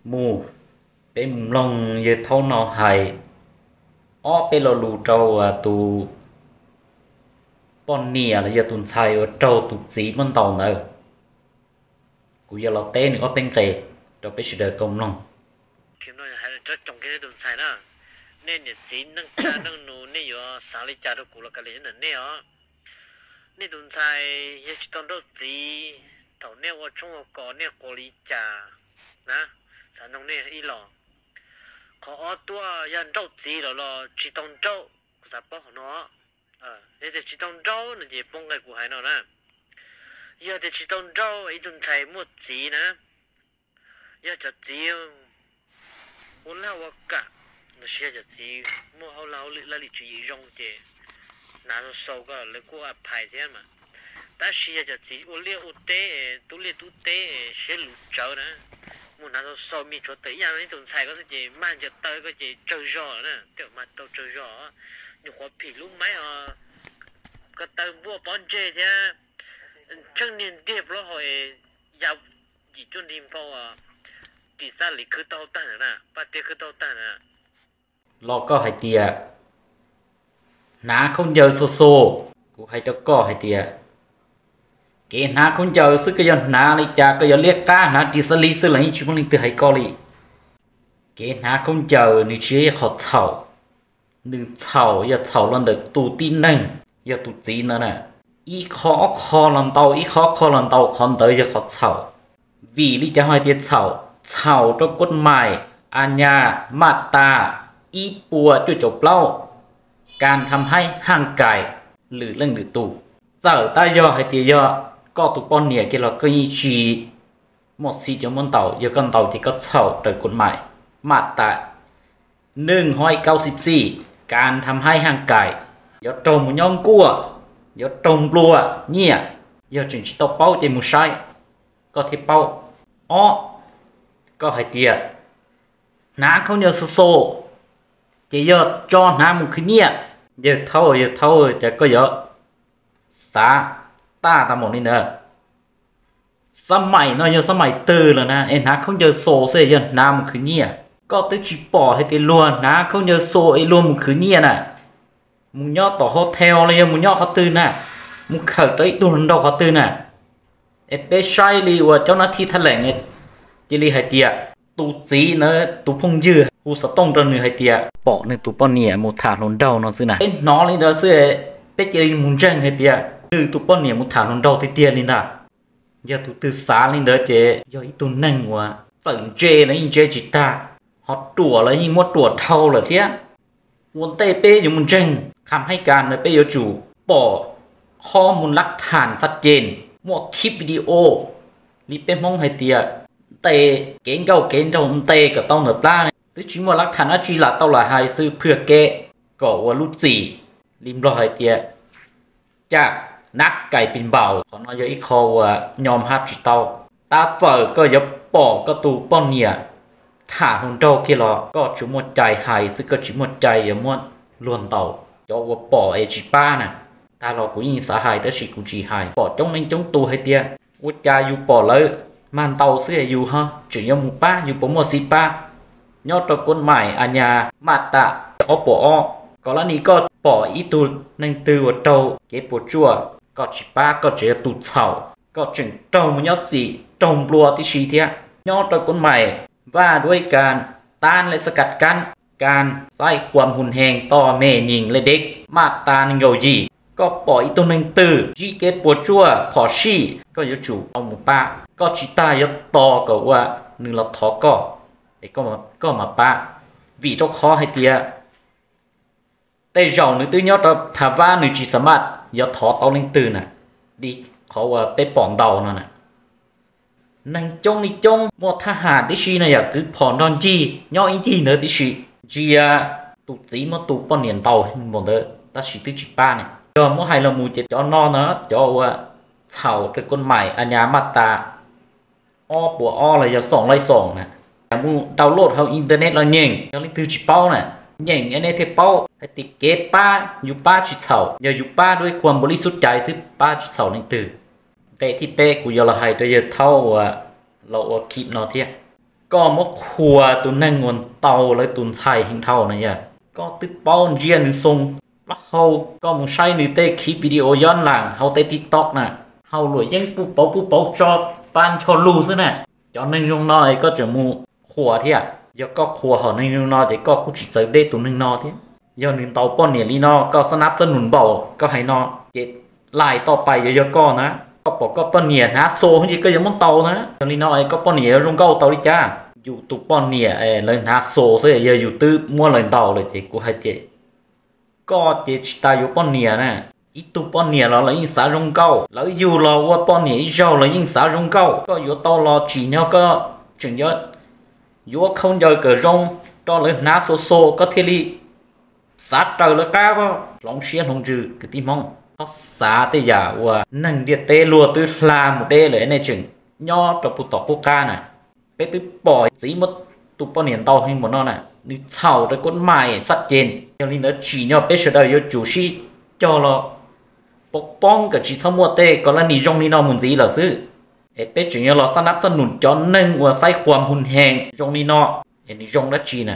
Mus, peb mus mloog yawg Thaub no hais ob peb lo lus rau tus poj niam los yog tus ntxhais uas raug tus txiv muab ntaus ntawd. Kuv yuav los teb nws ob peb nqe rau peb sawv daws tau mloog. Tus ntxhais na, nej niam txiv neej tsa neej nus nej yuav xav li cas rau kuv los kav liam nyob ntawm nej os. Nej tus ntxhais yog tsis tau nrauj txiv, thaum nej ua tshoob ua kos nej quas li cas na, xav nug nej ib los. Qhov ob tuaj yog nrauj txiv lawm los tsis tau nrauj, kuv xav paub qhov no. Yog tias tsis tau nrauj no ces poob nqe kuv hais no na. Yog tias tsis tau nrauj ib tug ntxhais muaj txiv na, yog cov txiv ua lag ua kam, los sis yog cov txiv muaj hauj lag hauj lwm laj lim tswv yim zoo ces hnav xau xau ko lawv kuj a phais thiab mas. Tab sis yog cov txiv ua liaj ua teb, tub liaj tub teb, siab luv tsawv na, mus hnav xau xau me tshuav tawm ib yam li tus ntxhais ko xwb ces mag ncaws taw ko ces tsawg zog lawm na, tej zaum mag tau tsawg zog. Nyuam qhuav phim lub maib os, ko taw npuaj pob ntseg thiab tsheej niag ntiag plaub hau es ya yim cuaj nrig npau, ris xab lis khwb tau tag ntawd na, paj tiab khwb tau tag ntawd. Los koj hais tias hnav khaub ncaws xo xo, kuv hais rau koj hais tias kev hnav khaub ncaws xwb koj yuav hnav li cas, koj yuav liab qab hnav ris xab lis xwb los yeej tsis muaj leej twg hais koj li. Kev hnav khaub ncaws nws tsis yog ib qho txhaum, nws txhaum yog txhaum los ntawm tus tib neeg, yog tus txiv ntawd na. Ib qho ob qho los ntau, ib qho ob qho los ntau, qhov ntawd yog qhov txhaum. Vim li cas ho hais tias txhaum? Txhaum rau kod mais a nyas maj tas ib puas cuaj caum plaub, kas tham haib haj kais lwm leej lwm tus. Txawm tab yog hais tias yog koj tus poj niam kiag los koj yeej tsis muaj xib cov muab ntaus, yog koj ntaus ces koj txhaum raws kod mais maj tas neeg hoi kaub xib xij, kas tham haib haj kais, yuav raug mus nyob nkuaj, yuav raug nplua nyiaj. Yog tseem tsis tau paub ces mus saib, koj thiaj paub. Ob, koj hais tias hnav khaub ncaws xo xo, ces yog tso hnav mus khwv nyiaj. Yawg Thaub, yawg Thaub, cas koj yuav xav taj tas maum li ntawd? Xab maim no yog xab maim twg lawm na es hnav khaub ncaws xo xwb yog hnav mus khwv nyiaj? Koj twb tsis pom hais tias luag hnav khaub ncaws xo es luag mus khwv nyiaj na. Mus nyob tom hotel los yog mus nyob qhov twg na, mus khawm rau ib tug hluas nraug qhov twg na. Es peb saib li uas cov nab thib thaj leem cia li hais tias tus txiv ntawd tus phooj ywg hu xov tooj rau nws hais tias pom nws tus poj niam mus tham hluas nraug no xwb na. Peb hnov li ntawd xwb, peb cia li mus ntseeg hais tias nws tus poj niam mus tham hluas nraug tiag tiag li ntag. Yog tus twg xav li ntawd ces yog ib tug neeg uas txawm ntse los yeej ntse tsis tag, ho ruam los yeej muab ruam dhau lawm thiab. Ua ntej peb yuav mus ntseeg kham haib kas ntawd peb yuav tsum pom qhov mus lab tham xaj ces muaj khib video li peb Hmoob hais tias ntes kev nkauj kev nraug ntes kom tau ntawm plab, twb tsis muaj lab tham dab tsi lam tau lam hais xwb phwj kev kom ua lub txim. Li Nplog hais tias caj nab kais pis npaum, qhov no yog ib qho uas nyom hab tsis tau. Tab txawm koj yuav pom koj tus poj niam tham hluas nraug kiag los koj tsuas muaj cai hais xwb, koj tsis muaj cai yuav muab luag ntaus. Cov uas pom es tsis pab na, tag los kuv yeej xav hais tab sis kuv tsis hais. Pom coob leej coob tus hais tias ua cas yus pom lawv mag ntaus xwb yus ho tseem yuav mus pab, yus puas muaj xib pab? Nyob rau kod mais a nyas maj tas ob puas ob, kom lab nim koj pom ib tug neeg twg uas raug kev puas tsuaj, koj tsis pab koj tseem yog tus txhaum, koj tseem raug mus nyob txim raug nplua tib si thiab. Nyob rau kod mais vaj duab kas tab lej xab kas kab, kas xaib khuam hum hees to me nyim lej deb maj tas nees nkaum yim, koj pom ib tug neeg twg ntsib kev puas tsuaj phom sij koj yuav tsum tau mus pab, koj tsis tas yuav tos kom uas nws los thov koj, koj mam pab. Vim rau qhov hais tias tej zaum nws twb nyob rau Phav Vab nws tsis xa maj yuav thov tau leej twg na, li qhov uas peb pom ntau no na. Neeg coob li coob muaj thab ham tib si no yam kwv phom nrog ncig nyob ib ncig ntawd tib si. Ntsia tus txiv muab tus poj niam ntaus npaum ntawd tab sis twb tsis pab ne. Yog muab hais los mus ces cov no na cov uas txhaum raws kod mais a nyas maj tas ob puas ob los yog xoom laj xoom na, mus download hauv internet los nyeem, yog leej twg tsis paub na, nyeem nej thiaj paub hais tias kev pab yus pab tsis txhaum, yog yus pab duab khuam npaum li xub cai xwb pab tsis txhaum leej twg. Nqe thib peb kuv yuav los hais rau yawg Thaub uas los ua khib no thiab. Koj muab qhuas tus neeg uas ntaus lawv tus ntxhais heev dhau na yog, koj twb paub ntsia nws xoo plaub hau, koj mus saib nws tej khiv video yob laas hauv tej TikTok na, hau luam yeeb puj pauv puj pauv tso pab ncho lug xwb na. Cov neeg zoo no es koj tseem mus qhuas thiab. Yog koj qhuas hom neeg zoo no ces koj kuj tsis txawv deb tus neeg no thiab. Yog nws ntaus poj niam li no, koj xab nab txab num npaum koj hais no, ces lais toj pais yuav yog koj na. Koj pom koj poj niam hnav xo ces koj yuav muab ntaus na. Yog li no es koj poj niam yuav zoo nkauj tau li cas? Yus tus poj niam lawv hnav xo xwb, yog yus twb muab lawv ntaus lawm ces kuv hais tias koj ces tsis tas yuav poj niam na. Ib tug poj niam los lawv yeej xav zoo nkauj, lawv yug los ua poj niam ib zaug lawv yeej xav zoo nkauj. Koj yuav tau los tsim nyog koj tseem yuav khaub ncaws kom zoo rau lawv hnav xo xo koj thiaj li xav raws lawv qab, hloov siab hloov ntsws kwv tij Hmoob. Txhob xav tej yam uas neeg ntiaj teb luag twb hla mus deb lawm nej tseem nyob rau puag tom qub qab na. Peb twb pom txiv muab tus poj niam ntaus heev npaum no na, nws txhaum rau kuj mais xab ces. Yog li ntawd tsim nyog peb sawv daws yuav tsum sib cog los pov poob kom tsis txhob muaj tej kos laj nim zoo li no mus ntxiv lawm xwb. Es peb tseem yuav los xab nab txab num cov neeg uas saib qhuas mus hees zoo li no, es nws zoo dab tsi na?